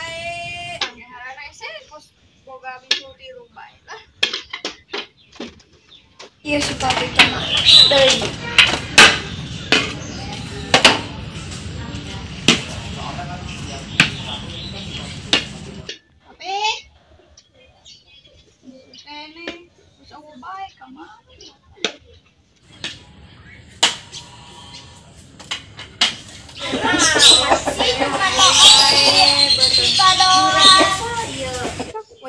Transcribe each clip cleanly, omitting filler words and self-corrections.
Bae. Ngaranna ese kos boga minggu tilu bae lah. Ieu si papi teh mah deui. Papi. Kene, geus eueuh bae ka mana?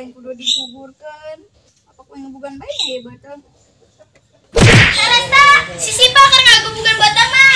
Kudu dikuburkan apa ku yang bukan bae ya betul. Resta, si Sipa keur ngagebugan bata mah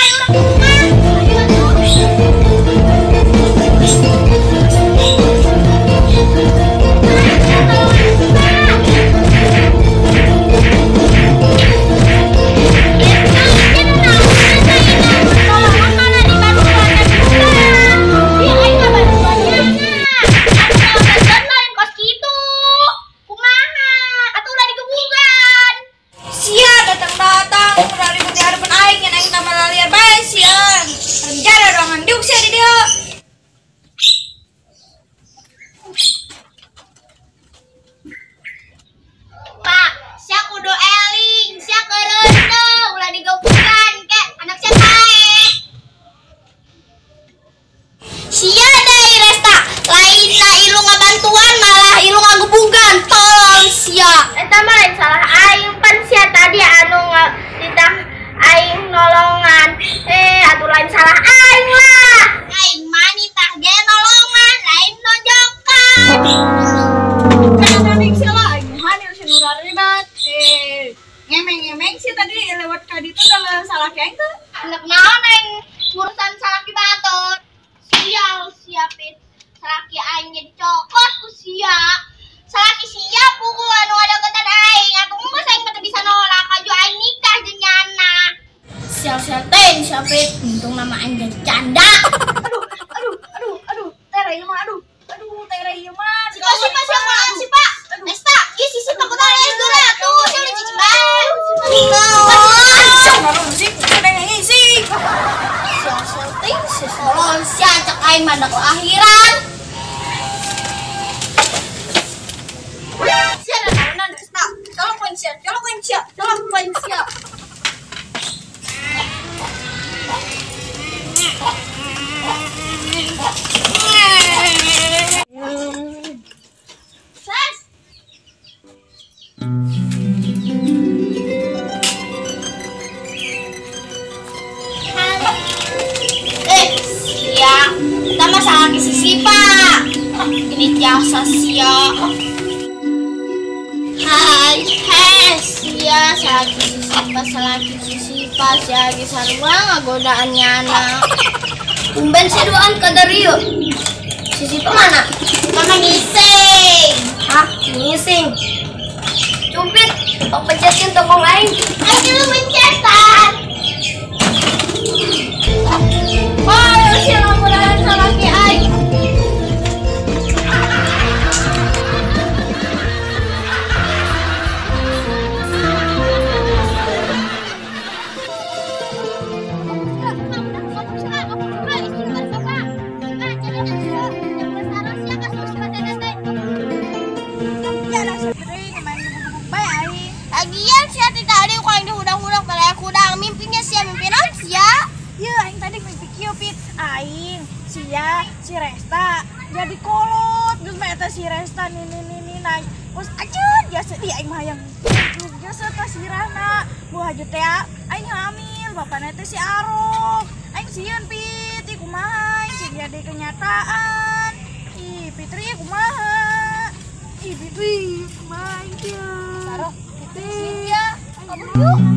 ayo urang gebugan. Ayo atuh. Ngemeng-ngemeng sih tadi lewat kadi itu dalam salah kayak itu. Anak naon aing urusan salaki batur. Sial siapin salaki aing jadi cokot ku sia. Salaki sia pugu anu ada aing atuh geus aing mah bisa nolak kaju aing nikah jeung nyana. Sial-sial teh siapin untung nama aing jadi janda. Aduh aduh aduh aduh tere ieu mah aduh. Aduh tere ieu mah. Sipa sipa siapa sipa. Nesta, ieu si sipa kudu aya dulu atuh sia udah cicing bae. Aing mah dak akhiran. Sia da naonan Resta. Tolong poin sia, tolong poin sia, tolong poin sia. Ses. Sia. Kita masalah si Sipa. Ini jasa sia. Hai, hai, sia, salaki si Sipa, salaki si Sipa, sia lagi sarua ngagodaan nyana. Tumben sia duaan ka dari yuk. Si Sipa mana? Mana ngising. Hah, ngising. Cumpit, kok pencetin tokong aing. Aing lu pencetan. Oh, sia ngagodaan salaki aing. Lagian sia teh tadi ku aing dihudang-hudang pada kudang mimpinya sia mimpi naon sia? Ieu aing tadi mimpi kieu pit aing sia si Resta jadi kolot geus mah eta si Resta nini nini naik geus aceun jasa di aing mah hayang jasa ka sirahna bu haju teh aing hamil bapana teh si Arok aing sieun pit ih kumaha aing sieun jadi kenyataan ih Fitri kumaha ih Fitri kumaha ieu Sarok Sia, kabur yuk.